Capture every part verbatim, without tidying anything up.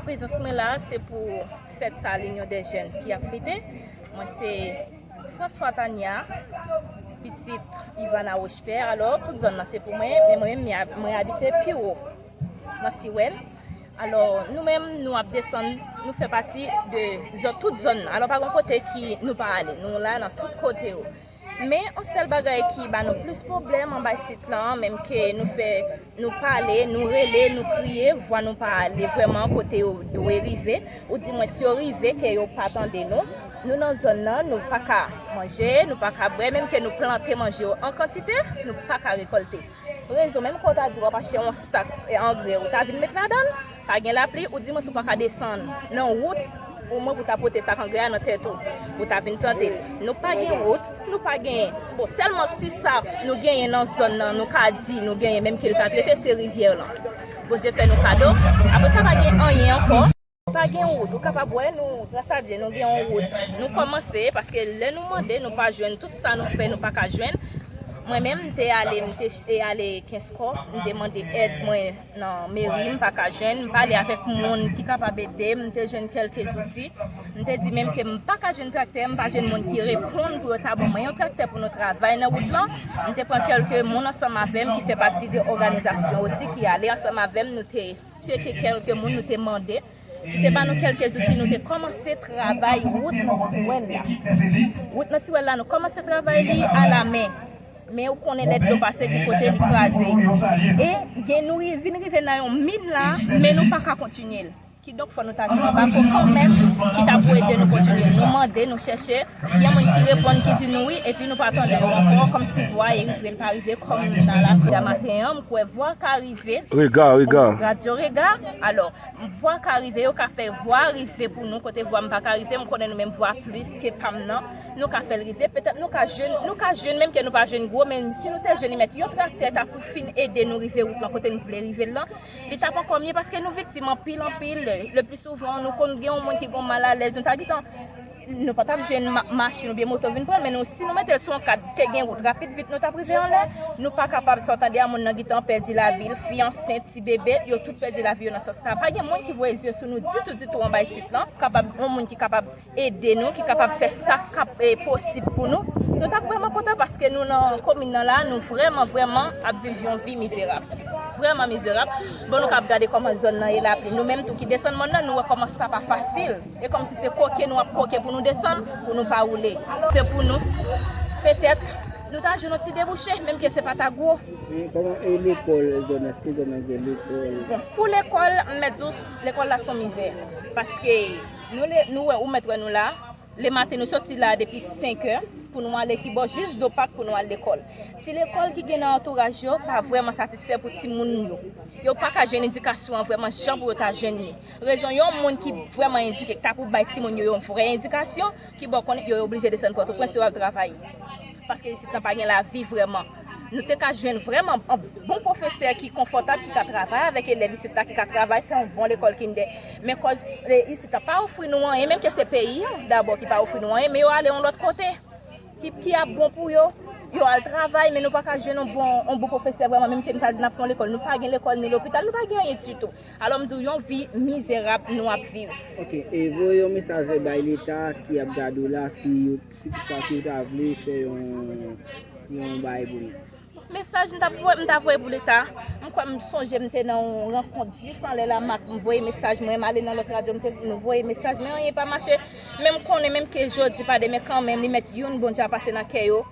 Prezans mwen la, se pou fèt sa, Linyon dè Jèn ki ap fete. Mwen se François Tania, pitit Ivana Rochepère. Alò, tout zòn nan se pou mwen, men mwen menm, mwen abite pi wo, nan Siwèl. Alò, nou menm, nou ap desann, nou fè pati de zòn, tout zòn nan. Alò, pa gen kote ki nou pa ale. Nou la nan tout kote yo. Men, yon sèl bagay ki ba nou plis pwoblèm anba sit lan, menm ke nou fè, nou pale, nou rele, nou kriye, vwa nou pa ale vrèman kote yo dwe rive, oudimwens yo rive ke yo pa tande nou. Nou nan zòn nan, nou pa ka manje, nou pa ka bwè, menm ke nou plante manje yo an kantite, nou pa ka rekòlte. Rezon, menm ke w ta di w ap achte yon sak angrè, ou ta vin met ladan l, pa gen lapli, oudimwens ou pa ka desann nan wout, omwen pou ta pote sak angrè a nan tèt ou, pou ta vin plante. Nou pa gen wout, nou pa gen, bon, sèlman ti sa nou genyen nan zòn nan, nou ka di nou genyen, menm ke l pa trete, se rivyè lan. Bondye fè nou kado. Apre sa, pa gen anyen ankò. Pa gen wout, ou kapab wè nou, gras a Dye, nou gen yon wout. Nou kòmanse, paske lè nou mande, nou pa jwenn, tout sa nou fè, nou pa ka jwenn. Mwen menm, m te ale, m te, te ale Kenskòf, m te mande èd mwen nan meri, m pa ka jwenn, m pale avèk moun ki kapab ede m, m te jwenn kèlke zouti. M te di menm ke m pa ka jwenn traktè, m pa jwenn moun ki reponn pou yo ta ban mwen yon traktè pou nou travay nan wout lan. M te pran kèlke moun ansanm avè m ki fè pati de òganizasyon osi, ki ale ansanm avè m, nou te tcheke kèlke moun, nou te mande. Li te ba nou kèlke zouti, nou te kòmanse travay wout nan Siwèl la. Wout nan Siwèl la, nou kòmanse travay li alamen. Men ou konnen lè dlo pase, gen kote li kraze. E gen nou ri- vin rive nan yon min la, men nou pa ka kontinye l. Kidonk, fò nou ta jwenn yon bako kanmenm ki ta pou ede nou kontinye. Nou mande, nou chèche, gen moun ki reponn, ki di nou wi, epi nou pa tande yo ankò, kòmsi vwa e rive, l pa rive, kòm nan lapriyè maten an, m kwè vwa ka rive. Rega, Rega. Radyo Rega. Alò, vwa ka rive, yo ka fè vwa rive pou nou, kote vwa m pa ka rive, m konnen nou menm vwa plis ke pa m nan, nou ka fè l rive, petèt nou ka jwenn, nou ka jwenn menm ke nou pa jwenn gwo, men si nou te jwenn li mèt yon traktè ta pou fin ede nou rive wout lan kote nou vle rive l lan, li t ap ankò mye paske nou viktim anpil, anpil, le pli souvan nou konn gen yon moun ki gon malalèz, nou ta gentan nou pa t ap jwenn ma- machin oubyen moto vin pran l, men nou, si nou mete l sou yon kad ke gen wout rapid vit, nou t ap rive anlè. Nou pa kapab sa w tande a, moun nan gentan pèdi lavi l, fi ansent, ti bebe, yo tout pèdi lavi yo nan sans sa. Pa gen moun ki voye zye sou nou ditou, ditou anba isit lan. Kapab, yon moun ki kapab ede nou, ki kapab fè sa k ap, e, posib pou nou. Nou t ap vrèman kontan paske nou nan komin nan la, nou vrèman, vrèman ap viv yon vi mizerab. Vrèman mizerab. Bon, nou k ap gade kòman zòn nan ye la, nou menm tou ki desann mòn nan, nou wè kòman sa pa fasil. E kòmsi se koke nou ap koke pou nou desann, pou nou pa woule. Se pou nou. Petèt, nou ta jwenn yon ti debouche, menm ke se pa ta gwo. Men kòman e lekòl zòn nan? Èske zòn nan gen lekòl? Bon, pou lekòl, m mèt di w, lekòl la se yon mizè. Paske nou, le- nou wè, ou mèt wè nou la, lematen nou soti la depi senk è pou nou ale kibò, jis do pak pou nou al lekòl. Ti lekòl ki gen nan antouraj yo pa vrèman satisfè pou timoun yo. Yo pa ka jwenn edikasyon an vrèman jan pou yo ta jwenn li. Rezon, yon moun ki vrèman endike, ki ta pou bay timoun yo yon vrè endikasyon, kibò konnen yo, yo oblije desann Pòtoprens, yo al travay. Paske isit lan pa gen lavi vrèman. Nou te ka jwenn vrèman yon bon pwofesè ki konfòtab, ki ka travay avèk elèv isit la, ki ka travay, fè yon bon lekòl kindè. Men kòz, e, isit la pa ofri nou anyen, menm ke se peyi an dabò ki pa ofri nou anyen, men yo ale yon lòt kote ki, ki ap bon pou yo. Yo al travay, men nou pa ka jwenn yon bon, yon bon pwofesè vrèman, menm ke nou ta di n ap fè yon lekòl. Nou pa gen lekòl ni lopital, nou pa gen anyen ditou. Alò, m di w, yon vi mizerab nou ap viv. Ok, e voye yon mesaj bay Leta ki ap gade w la, si yo, si toutfwa ke yo ta vle fè yon, yon bagay pou nou. Mesaj m t ap voye, m ta voye pou Leta. M kwè m sonje m te nan yon rankont jis anlè Lamak, m voye mesaj mwen, m ale nan lòt radyo, m te, nou voye mesaj, men anyen pa mache. Men m konnen menm ke jodi pa demen kanmenm, li mèt youn Bondye a pase nan kè yo.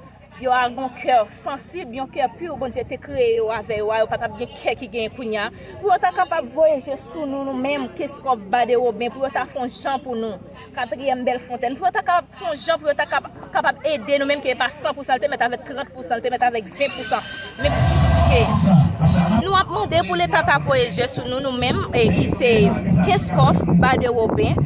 Yo a gon kè sansib, yon kè pi Bondye te kreye yo avè yo a, yo pa t ap gen kè ki genyen kounye a. Pou yo ta kapab voye je sou nou, nou menm, Kenskòf, Ba de Woben, pou yo ta fè yon jan pou nou. Katriyèm Bèlfonntèn, pou yo ta kapab fè yon jan, pou yo ta kap- kapab ede nou menm, ke pa san pousan, l te mèt avèk trant pousan, l te mèt avèk ven pousan. Men piske nou ap mande pou Leta ta voye je sou nou, nou menm, e ki se Kenskòf, Ba de Woben,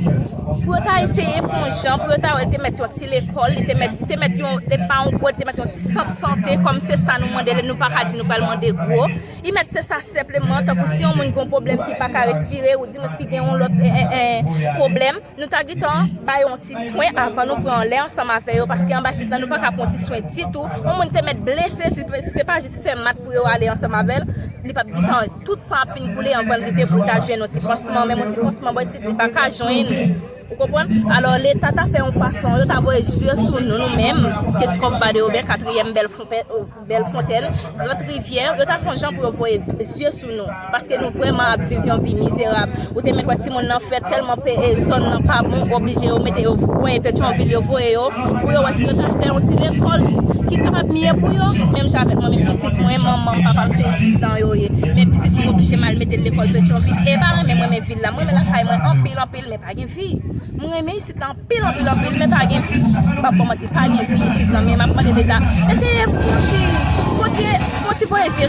pou yo ta eseye fè yon jan, pou yo ta wè, te mèt yon ti lekòl, li te mèt, li te mèt yon, li pa yon gwo, li te mèt yon ti sant sante, kòm se sa nou mande, nou pa ka di nou pral mande gwo. Li mèt se sa senpleman, tankou si yon moun gen yon pwoblèm ki pa ka respire, oudimwens ki gen yon lòt, e, e, e, pwoblèm, nou ta gentan bay yon ti swen avan nou pran anlè ansanm avè yo, paske anba sit lan nou pa ka pran yon ti swen ditou. Yon moun te mèt blese, si, si se pa jis fè mat pou yo ale ansanm avè l, Li p ap gentan, tout san ap fin koule anvan l rive pou l ta jwenn yon ti pansman, menm yon ti pansman bò isit li pa ka jwenn. Ou konprann? Alò, Leta ta fè yon fason, yo ta voye zye sou nou, nou menm, ke Corcovado oubyen katriyèm Bèl Fonpè- Bèl Fontèn, Grant Rivyè, yo ta fè yon jan pou yo voye zye sou nou. Paske nou vrèman ap viv yon vi mizerab. Ou te mèt wè timoun nan fèt tèlman pe- e zòn nan pa bon, oblije yo mete yo voye Petyonvil, yo voye yo, pou yo wè si yo ta fè yon ti lekòl ki kapab miye pou yo. Menm jan avèk mwen, menm pitit mwen, manman m, papa m, se isit lan yo ye. Men pitit mwen oblije m al mete l lekòl Petyonvil. E pa renmen mwen, men vil la. Mwen renmen lakay mwen anpil, anpil, men pa gen vi. Mwen renmen isit lan anpil, anpil, anpil, men pa gen vi. M p ap ba w manti, pa gen vi isit lan, men m ap mande Leta, eseye fon ti, fon ti, fon ti voye zye